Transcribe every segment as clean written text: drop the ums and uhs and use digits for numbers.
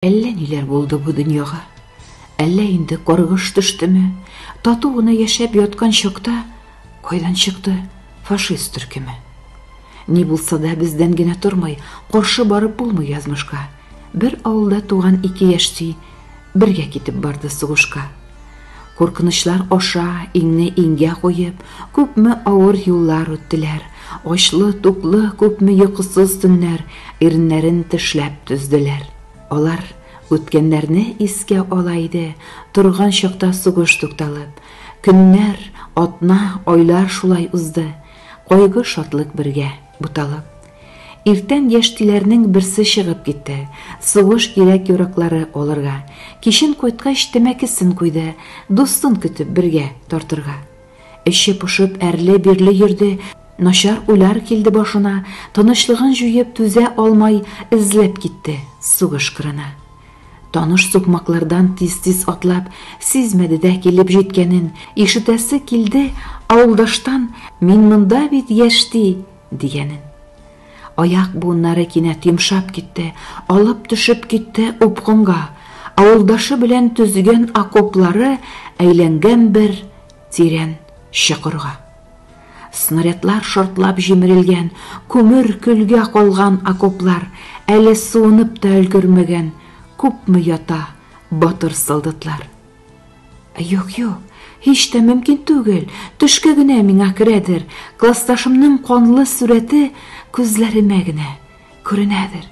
Әллә ниләр булды бу дөньяга. Әллә инде каргыш төштеме? Тату гына яшәп яткан чакта кайдан чыкты фашист төркеме? Ни булса да бездән генә тормый, каршы барып булмый язмышка. Бер авылда туган ике яшьти бергә китеп барды сугышка. Куркынычлар аша иңне иңгә куеп, күпме авыр юллар үттеләр. Ачлы, туклы, күпме йокысыз төннәр иреннәрен тешләп түзделәр. Алар үткәннәрне искә ала иде, торган чакта сугыш тукталып. Көннәр, атна, айлар шулай узды, кайгы-шатлык бергә буталып. Иртән яшьтиләрнең берсе чыгып китте, сугыш кирәк-яраклары алырга. Кичен кайткач тәмәкесен куйды, дустын көтеп бергә тартырга. Эче пошып әрле-бирле йөрде, начар уйлар килде башына, тынычлыгын җуеп түзә алмай эзләп китте сугыш кырына. Таныш сукмаклардан тиз-тиз атлап, сизмәде дә килеп җиткәнен, ишетәсе килде авылдаштан мин монда бит яшьти дигәнен. Аяк буыннары кинәт йомшап китте, алып төшеп китте упкынга. Авылдашы белән төзегән окоплары әйләнгән бер тирән чокырга. Снарядлар шартлап җимерелгән, күмер көлгә калган окоплар әле суынып та өлгермәгән, күпме ята батыр солдатлар. Юк, юк, һич тә мөмкин түгел, төшкә генә миңа керәдер, классташымның канлы сурәте күзләремә генә күренәдер.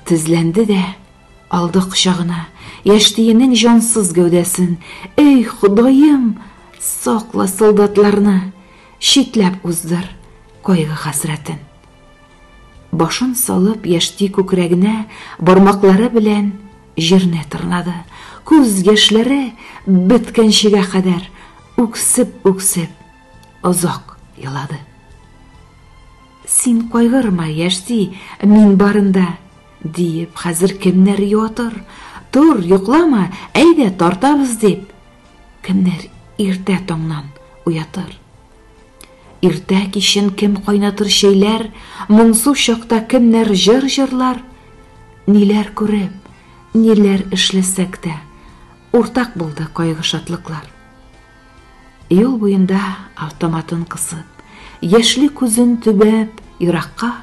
Тезләнде дә алды кочагына яшьтиенең җансыз гәүдәсен. Эй, Ходаем, сакла солдатларны, читләп уздыр кайгы-хәсрәтен. Башын салып яшьти күкрәгенә бармаклары белән җирне тырнады. Күз яшьләре беткәнчегә кадәр үксеп-үксеп озак елады. Син кайгырма, яшьти, мин барында, диеп, хәзер кемнәр юатыр? Тор, йоклама, әйдә, тартабыз, дип, кемнәр иртә таңнан уятыр? Иртә кичен кем кайнатыр чәйләр, моңсу чакта кемнәр җыр җырлар? Ниләр күреп, ниләр эшләсәк тә, уртак булды кайгы-шатлыклар. Юл буенда автоматын кысып, яшьле күзен төбәп еракка,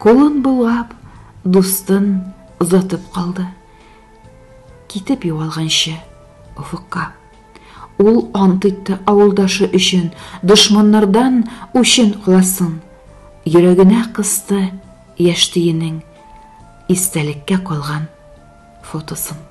кулын болгап, дустын озатып калды. Китеп югалганчы офыкка. Ул ант итте авылдашы өчен, дошманнардан үчен аласын. Йөрәгенә кысты яшьтиенең истәлеккә калган фотосын.